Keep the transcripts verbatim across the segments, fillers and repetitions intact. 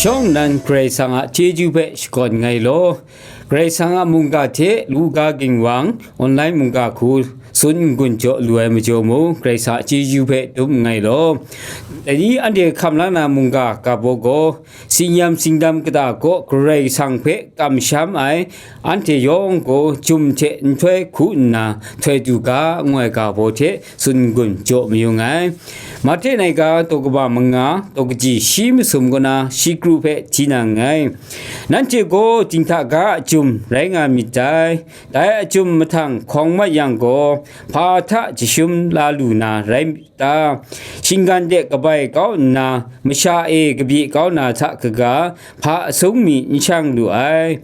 Shawng nnan Karai Kasang a chyeju hpe shakawn nngai law. Karai Kasang a mungga hte Luka Ginwang online mungga hku tsun n-gun jaw lu ai majaw mung, Karai Kasang a chyeju hpe dum nngai law. Dai ni anhte hkam la na mungga ga baw gaw, tsin-yam tsindam kata kaw Karai Kasang hpe kamsham ai, anhte yawng gaw jum hte nhtoi hku nna htoi du ga, ngu ai ga baw hte tsun n-gun jaw mayu nngai. Mahte naika daw kaba manga, daw kaji shi masum kaw na shi kru hpe hti na nngai. Nanhte gaw dinghta ga a jum rai nga myit dai. Dai a jum mahtang hkawng mat yang gaw, hpa hta jashum la lu na rai ta? Shinggan de kabai kau nna, masha e kabye kau na hta kaga, hpa asung mi n shang lu ai.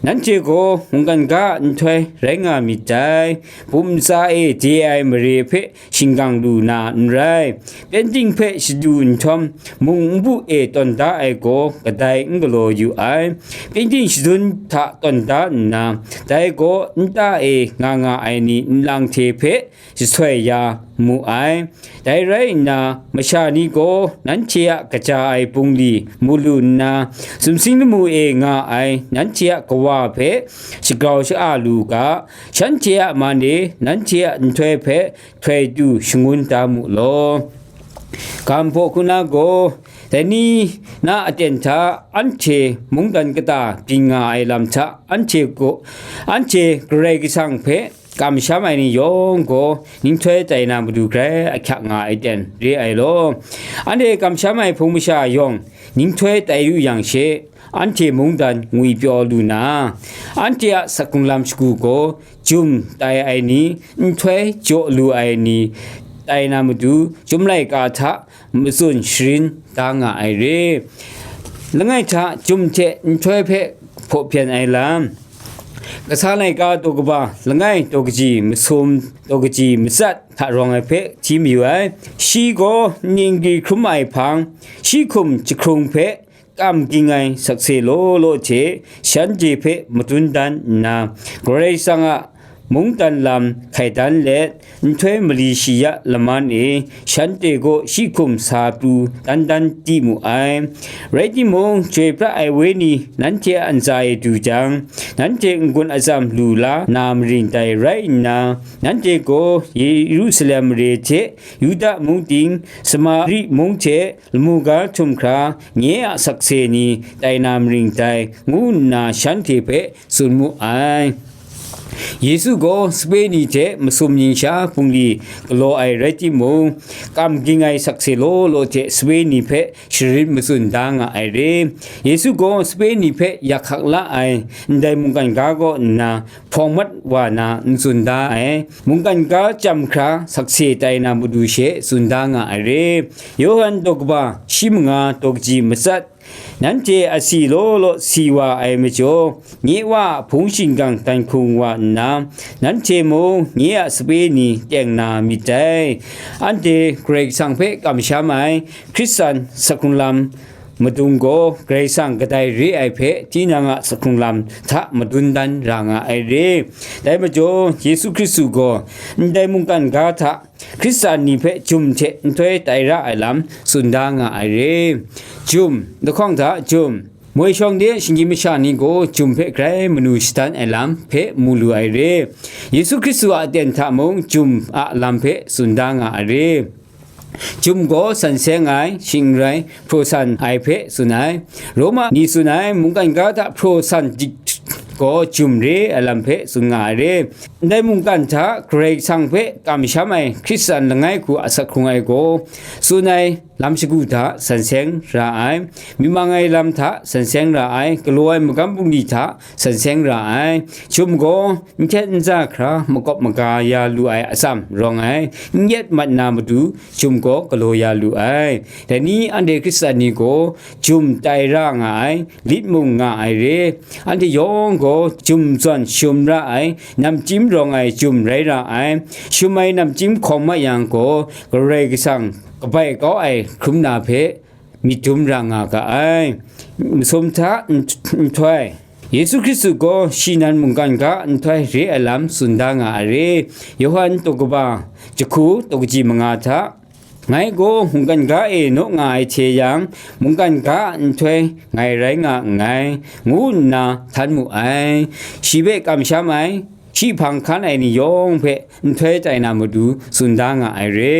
Nanhte gaw mungkan ga a nhtoi rai nga myit dai. Bum ntsa e de ai mare hpe shinggang lu na n rai. Pyengdin hpe shadu nhtawm, mung nbu e tawn da ai gaw kadai n galaw yu ai. Pyengdin shadun hta tawn da nna, dai gaw nta e nga nga ai ni nlang hte hpe jasoi ya mu ai. Dai rai nna, masha ni gaw nanhte a kaja ai bungli mu lu nna, sumsing lamu e nga ai nanhte a kawa hpe shagrau sha-a lu ga, shanhte a man e nanhte a nhtoi hpe htoi du shangun da mu law. Ga hpaw hku na gaw, dai ni na aten hta anhte mungdan kata byin nga ai lam hta, anhte gaw, anhte Karai Kasang hpe kamsham ai ni yawng gaw, nhtoi tai na matu grai ahkyak nga ai ten re ai law. Anhte kamsham ai hpung masha yawng, nhtoi tai yu yang she, anhte mungdan ngwi pyaw lu na, anhte a sakhung lam shagu gaw, jum tai ai ni, nhtoi jaw lu ai ni, tai na matu, chyum laika hta matsun sharin da nga ai re. Langai hta jum hte nhtoi hpe hpaw hpyen ai lam. Kasa laika daw kaba langai daw kaji masum, daw kaji matsat hta rawng ai hpe hti mayu ai. Shi gaw ningri hkrum ai hpang, shi hkum jahkrung hpe kam ging ai sakse law law hte shanhte hpe madun dan nna, Karai Kasang a mungdan lam hkai dan let, nhtoi mali shi ya laman e shanhte gaw shi hkum sa pru dan dan di mu ai. Rai timung, Chyoi pra ai Wenyi nanhte a ntsa e du jang, nanhte n-gun atsam lu la na marin dai rai nna, nanhte gaw Yerusalem mare hte Yuda mung ting, Samari mung hte lamu ga htum hkra, nye a sakse ni tai na marin dai, ngu nna shanhte hpe tsun mu ai. Yesu gaw sape ni hte masum ning sha bungli galaw ai rai timung, kam ging ai sakse law law hte sape ni hpe sharin matsun da nga ai re. Yesu gaw sape ni hpe yak hkak la ai ndai mungkan ga kaw nna, hpawng mat wa na n tsun da ai. Mungkan ga chyam hkra sakse tai na madu she tsun da nga ai re. Yawhan daw kaba shi manga daw kaji matsat, nanhte asi law law si wa ai majaw, nye Wa a hpung shingkang dan hkung wa nna, nanhte mung nye a sape ni teng na myit dai. Anhte Karai Kasang hpe kamsham ai Hkristan sakhung lam madung gaw Karai Kasang kadai re ai hpe tinang a sakhung lam hta madun dan ra nga ai re. Dai majaw, Yesu Hkristu gaw ndai mungkan ga hta Hkristan ni hpe jum hte nhtoi tai ra ai lam tsun da nga ai re. Jum, lahkawng hta jum, moi shawng de shinggyim masha ni gaw jum hpe grai manu shadan ai lam hpe mu lu ai re. Yesu Hkristu a aten hta mung jum a lam hpe tsun da nga ai re. Jum gaw san seng ai, shing n rai, hpraw san ai hpe tsun ai. Roma ni tsun ai, mungkan ga hta hpraw san dik gaw jum re ai lam hpe tsun nga ai re. Ndai mungkan hta Karai Kasang hpe kamsham ai Hkristan langai hku a sak hkrung ai gaw, tsun ai lam shagu hta san seng ra ai, myi mang ai lam hta san seng ra ai, galaw ai magam bungli hta san seng ra ai. Jum gaw n htet n za hkra makawp maga ya lu ai atsam rawng ai, n yet mat na matu jum gaw galaw ya lu ai. Dai ni anhte Hkristan ni gaw jum tai ra nga ai, lit mung nga ai re. Anhte yawng gaw jum zawn shum ra ai, namchyim rawng ai jum rai ra ai. Shum ai namchyim hkawm ma yang gaw, Karai Kasang kabai kau ai hkrum na hpe myit dum ra nga ga ai. Masum hta n-, nhtoi. Yesu Hkristu gaw shi nan mungkan ga nhtoi re ai lam tsun da nga ai re. Yawhan daw kaba jahku daw kaji manga hta, Ngai gaw mungkan ga e naw nga ai hte yang, mungkan ga a nhtoi ngai rai nga nngai, ngu nna htan mu ai. Shi hpe kamsham ai, shi hpang hkan ai ni yawng hpe nhtoi tai na matu tsun da nga ai re.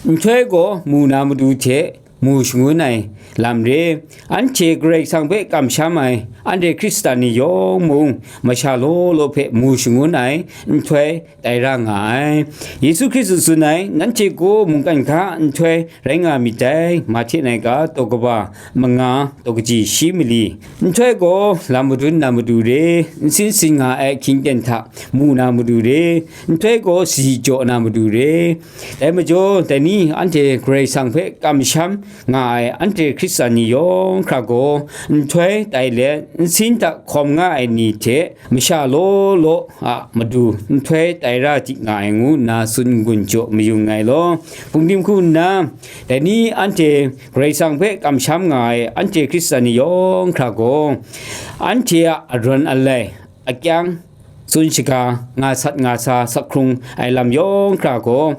Nhtoi gaw mu na matu hte mu shangun ai lam re. Anhte Karai Kasang hpe kamsham ai, anhte Hkristan ni yawng mung, masha law law hpe mu shangun ai nhtoi tai ra nga ai. Yesu Hkristu tsun ai, nanhte gaw mungkan ga a nhtoi rai nga myit dai, Mahte nai ga, daw kaba manga, daw kaji shi mali. Nhtoi gaw lam madun na matu re, nsin sin nga ai hkying ten hta mu na matu re, nhtoi gaw si jaw na matu re. Dai majaw, dai ni anhte Karai Kasang hpe kamsham nga ai anhte Hkristan ni yawng hkra gaw, nhtoi tai let, nsin hta hkawm nga ai ni hte masha law law a matu nhtoi tai ra di nga ai ngu nna tsun n-gun jaw mayung ai law. Pungdim hku nna, dai ni anhte Karai Kasang hpe kamsham nga ai anhte Hkristan ni yawng hkra gaw, anhte a arawn alai, akyang, tsun shaga, nga sat nga sa, sak hkrung ai lam yawng hkra gaw,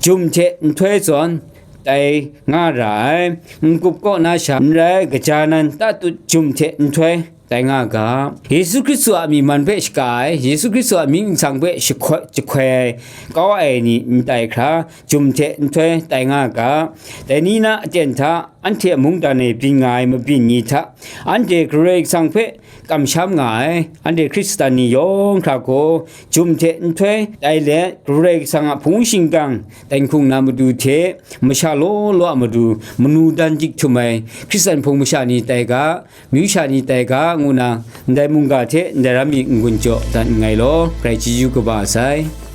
jum hte nhtoi zawn tai nga ra ai, n-gup kaw na sha n rai, gaja nan tatut jum hte nhtoi tai nga ga. Yesu Hkristu a myi man hpe shaka ai, Yesu Hkristu a mying nsang hpe jahkoi ai, kau ai ni n tai hkra, jum hte nhtoi tai nga ga. Dai ni na aten hta, anhte a mungdan e byin nga ai mabyin ni hta, anhte Karai Kasang hpe kamsham nga ai, anhte Hkristan ni yawng hkra gaw, jum hte nhtoi tai let, Karai Kasang a hpung shingkang dan hkung na matu hte, masha law law a matu manu dan dik htum ai Hkristan hpung masha ni tai ga, amyu sha ni tai ga, ngu na ndai mungga hte ndai ram mi n-gun jaw dat nngai law, Karai chyeju kaba sai.